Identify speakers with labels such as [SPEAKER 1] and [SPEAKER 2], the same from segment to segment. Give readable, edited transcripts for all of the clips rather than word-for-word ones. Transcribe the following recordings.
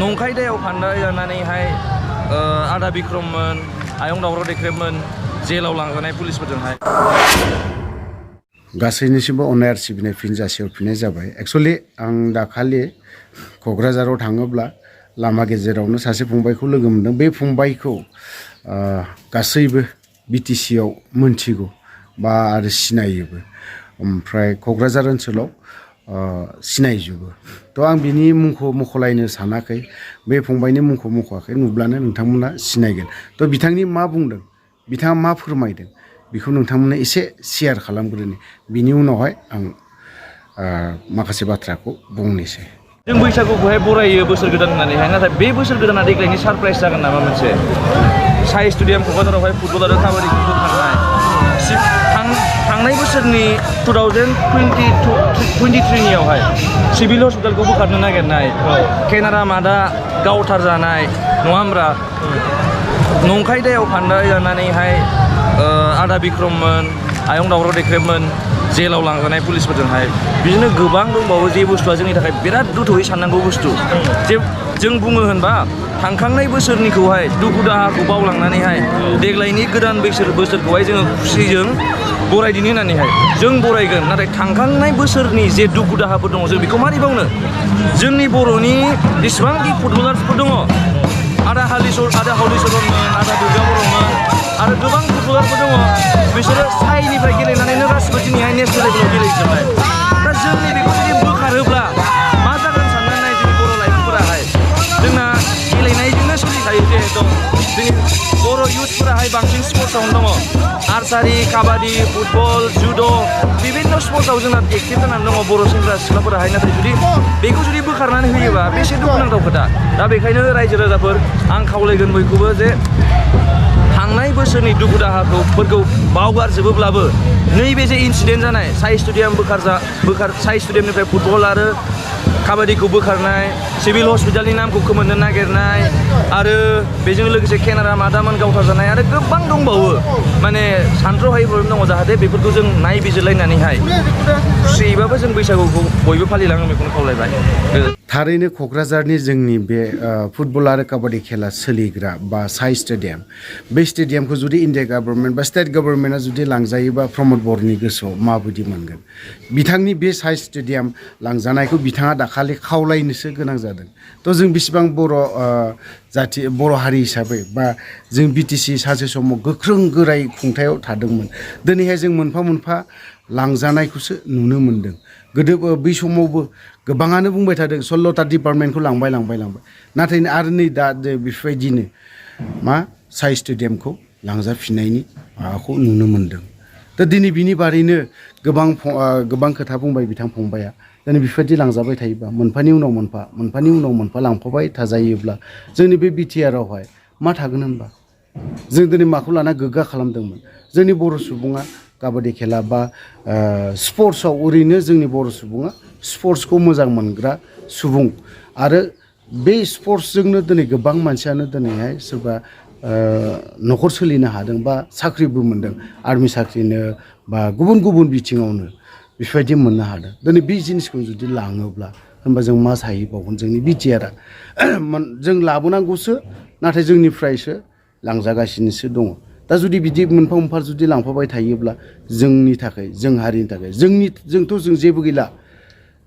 [SPEAKER 1] नंखायदायाव फान्दाय जानानैहाय आदा बिक्रममोन आयं दावराव देख्रेबमोन जेलाव लांजानाय पुलिसफोरजोंहाय
[SPEAKER 2] गासैनिसिमबो अनायार सिबिनाय फिन जासिहरफिननाय जाबाय। एक्सुवेलि आं दाखालि क'क्राझाराव थाङोब्ला लामा गेजेरावनो सासे फंबायखौ लोगो मोन्दों। बे फंबायखौ गासैबो BTC आव मोनथिगौ बा आरो सिनायोबो, ओमफ्राय क'क्राझार ओनसोलाव सिनायजोबो। थ' आं बिनि मुंखौ मख'लायनो सानाखै, बे फंबायनि मुंखौ मख'आखै, नुब्लानो नोंथांमोना सिनायगोन। थ' बिथांनि मा बुंदों, बिथाङा मा फोरमायदों, बेखौ नोंथांमोना एसे शेयार खालामग्रोनि, बिनि उनावहाय आं माखासे बाथ्राखौ बुंनोसै।
[SPEAKER 1] जों बैसागुखौहाय बरायो बोसोर गोदान होननानैहाय, नाथाय बे बोसोर गोदाना देग्लायनि सारप्राइज जागोन नामा मोनसे? साइ स्टेडियाम क'क्राझारावहाय फुटबल आरो काबादिखौ बोखारनाय थांनाय बोसोरनि 2023नियावहाय सिभिल हस्पिटालखौ बोखारनो नागिरनाय, केनारा मादा गावथारजानाय नङा होमब्रा? नंखायदायाव फान्दाय जानानैहाय आदा बिक्रममोन आयं दावराव देख्रेबमोन जेलाव लांजानाय पुलिसफोरजोंहाय, बिदिनो गोबां दंबावो जे बुस्थुआ जोंनि थाखाय बिराद गोथौयै साननांगौ बुस्थु। जे जों बुङो होनबा थांखांनाय बोसोरनिखौहाय दुखु दाहाखौ बावलांनानैहाय देग्लायनि गोदान बोसोरखौहाय जोङो खुसिजों बरायदिनो होननानैहाय जों बरायगोन। नाथाय थांखांनाय बोसोरनि जे दुखु दाहाफोर दङ जों बेखौ मारै बावनो? जोंनि बर'नि जेसेबांखि फुटबलार्सफोर दङ, आदा हलिचरनमोन, आदा दुर्गा बर'मोन आरो गोबां फुटबलारफोर दङ, बिसोरो साइनिफ्राय गेलेनानैनो गासिबो दिनैहाय नेसनेल लेभेलाव गेलेजोबनाय। दा जोंनि बेखौ जुदि बोखारोब्ला मा जागोन साननानै नाय जोंनि बर' लाइमोनफोराहाय। जोंना गेलेनायजोंनो सोलिखायो जिहेतु जोंनि बर' इयुथफोराहाय बांसिन स्पर्ट्सआवनो दङ। आर्सारि, काबादि, फुटबल, जुद' बिभिन्न स्पर्ट्सआव जोंना एक्टिभ जानानै दङ बर' सेंग्रा सिख्लाफोराहाय। नाथाय जुदि बेखौ जुदि बोखारनानै होयोबा बेसे दुखुनांथाव खोथा। दा बेखायनो रायजो राजाफोर आं खावलायगोन बयखौबो जे थांनाय बोसोरनि दुखु दाहाफोरखौ बावगारजोबोब्लाबो नैबे जे इन्सिडेन्ट जानाय साइ स्टेडियामनिफ्राय फुटबल आरो काबादिखौ बोखारनाय, सिभिल हस्पिटालनि नामखौ खोमोरनो नागिरनाय आरो बेजों लोगोसे केनारा मादामोन गावथारजानाय आरो गोबां दंबावो, माने सानथ्र'हायै प्रब्लेम दङ। जाहाथे बेफोरखौ जों नायबिजिरलायनानैहाय खुसियैबाबो जों बैसागुखौ बयबो फालिलाङो, बेखौनो खावलायबाय।
[SPEAKER 2] थारैनो क'क्राझारनि जोंनि बे फुटबल आरो काबादि खेला सोलिग्रा बा साइ स्टेडियाम, बे स्टेडियामखौ जुदि इन्डिया गभर्नमेन्ट बा स्टेट गभर्नमेन्टआ जुदि लांजायोबा प्रमद बर'नि गोसोआव माबायदि मोनगोन? बिथांनि बे साइ स्टेडियाम लांजानायखौ बिथाङा दाखालि खावलायनोसो गोनां जादों। थ' जों बेसेबां बर' हारि हिसाबै बा जों BTC सानसे समाव गोख्रों गोरायै खुंथायाव थादोंमोन। दिनैहाय जों मोनफा मोनफा लांजानायखौसो नुनो मोन्दों। गोदो बै समावबो गोबाङानो बुंबाय थादों 16टा डिपार्टमेन्टखौ लांबाय। नाथाय आरो नै दा बेफोरबायदिनो साइ स्टेडियामखौ लांजाफिननायनि माबाखौ नुनो मोन्दों। दा दिनै बिनि बारैनो गोबां खोथा बुंबाय बिथां फंबाया। दिनै बेफोरबायदि लांजाबाय थायोबा मोनफानि उनाव मोनफा लांफाबाय थाजायोब्ला जोंनि बे BTRआवहाय मा थागोन होनबा? जों दिनै माखौ लाना गोग्गा खालामदोंमोन? जोंनि बर' सुबुङा काबादि खेला बा स्पर्ट्सआव ओरैनो जोंनि बर' सुबुङा स्पर्ट्सखौ मोजां मोनग्रा सुबुं आरो बे स्पर्ट्सजोंनो दिनै गोबां मानसियानो दिनैहाय सोरबा न'खर सोलिनो हादों बा साख्रिबो मोन्दों, आर्मि साख्रिनो बा गुबुन बिथिङावनो बेफोरबायदि मोननो हादों। दिनै बे जिनिसखौ जुदि लाङोब्ला होनबा जों मा साहैबावगोन? जोंनि BTRआ जों लाबोनांगौसो, नाथाय जोंनिफ्रायसो लांजागासिनोसो दङ। दा जुदि बिदि मोनफा जुदि लांफाबाय थायोब्ला जोंनि थाखाय, जों हारिनि थाखाय, जों जेबो गैला।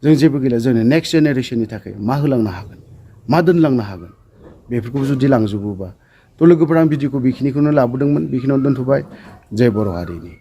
[SPEAKER 2] जोंनि नेक्स्ट जेनेरेसननि थाखाय मा होलांनो हागोन, मा दोनलांनो हागोन? बेफोरखौ जुदि लांजोबोबा। थ' लोगोफोर, आं भिडिअखौ बेखिनिखौनो लाबोदोंमोन, बेखिनियावनो दोनथ'बाय। जय बर' हारिनि।